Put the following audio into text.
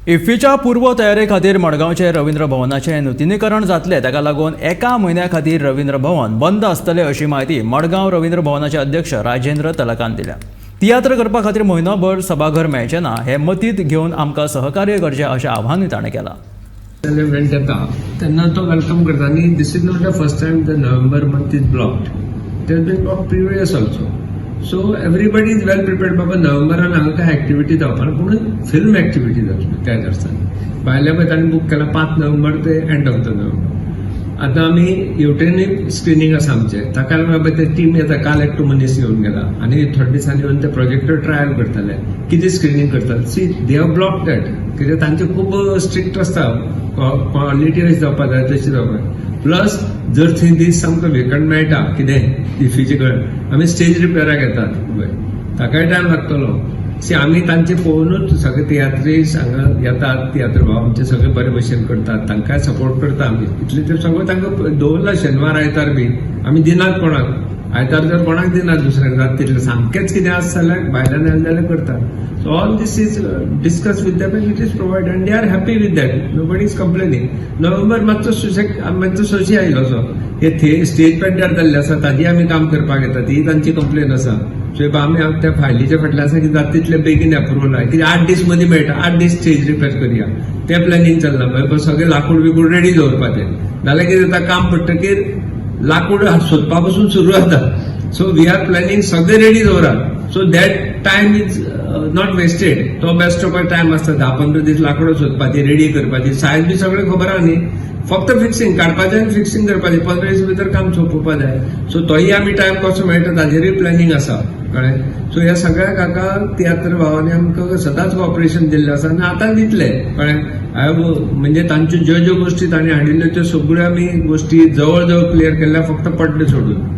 इफ्फीच्या पूर्व तयारे खातीर मडगांवचे रवींद्र भवनाचें नुतनीकरण जातलें. ताका लागून एका म्हयन्या खातीर रवींद्र भवन बंद आसतलें, अशी म्हायती मडगांव रवींद्र भवनाचे अध्यक्ष राजेंद्र तलकान दिल्या. तियात्र करपा खातीर म्हयनोभर सभाघर मेळचें ना हें मतींत घेवन आमकां सहकार्य करचें, अशें आवाहनूय ताणें केलां. इव्हेंट येता तेन्ना तो welcome करता आनी this is not the first time the November month is blocked. It has been blocked previous also, so everybody is well prepared. बाबा, नोव्हेंबरान हांगा काय एक्टिविटी जावपा, पूण फिल्म एक्टिविटी जातली. त्या वर्सांनी भायल्या पळय तांणी बूक केला 5 नोव्हेंबर ते एंड ऑफ the November. आतां आमी हेवटेनूय स्क्रिनींग आसा आमचें. ताका लागून बाबा ते टीम येता. काल एकटो मनीस येवन गेला आनी थोडे दिसांनी येवन ते प्रोजेक्टर ट्रायल करतले, कितें स्क्रिनींग करतात. See, they have block that कित्याक तांचे खूब स्ट्रिक्ट आसता, क्वॉलिटी वायज जावपा जाय, तशी जावपा. प्लस जर थंय दीस आमकां वेकंट मेळटा कितें इफीचे कडेन, आमी स्टेज रिपेराक येतात पळय, ताकाय टायम लागतलो. सी, आमी तांचे पळोवनूच सगळे तियात्रीस हांगा येतात. तियात्र भाव आमचे सगळे बरे भशेन करतात, तांकांय सपोर्ट करता आमी. इतले ते सगळें तांकां दवरला. शेनवार आयतार बी आमी दिनात कोणाक. आयतार जर कोणाक दिनात दुसऱ्यांक, जाता तितलें सामकेंच कितें आसा जाल्यार भायल्यान आयले जाल्यार करतात. So all this is discuss with them and it is provide and they are happy with that. Nobody is complaining. November मातसो सुशेग, मातसो सोशी आयलो. सो हे थे स्टेज पेड्ड्यार जाल्ले आसा, ताजी आमी काम करपाक येता. ती तांची कंप्लेन आसा. सो आमी त्या फायलीच्या फाटल्यान आसा की जाता तितले बेगीन अप्रुवल आहा. कित्याक 8 दीस मदीं मेळटा, 8 दीस स्टेज रिपेर करया, तें प्लॅनिंग चल्लां. मागीर सगळें लाकूड बिकूड रेडी दवरपाचें. नाल्यार कितें जाता, काम पडटकीर लाकूड सोदपा पसून सुरू जाता. सो we are planning, सगळें रेडी दवरात so that time is not wasted. तो बेस्ट पळय टायम आसता, 10-15 दीस लाकडां सोदपाची, रेडी करपाची. सायज बी सगळें खबर आहा न्ही, फक्त फिक्सिंग काडपाचें आनी फिक्सिंग करपाचें. 15 दीस भितर काम सोंपोवपा जाय. सो तोय आमी टायम कसो मेळटा ताजेरूय प्लॅनिंग आसा, कळ्ळें? सो ह्या सगळ्या काका तियात्र भावांनी आमकां सदांच कॉपरेशन दिल्लें आसा आनी आतां दितले, कळ्ळें? हांवें म्हणजे तांच्यो ज्यो ज्यो गोश्टी तांणी हाडिल्ल्यो, त्यो सगळ्यो आमी गोश्टी जवळ जवळ क्लियर केल्ल्या, फक्त पड्डे सोडून.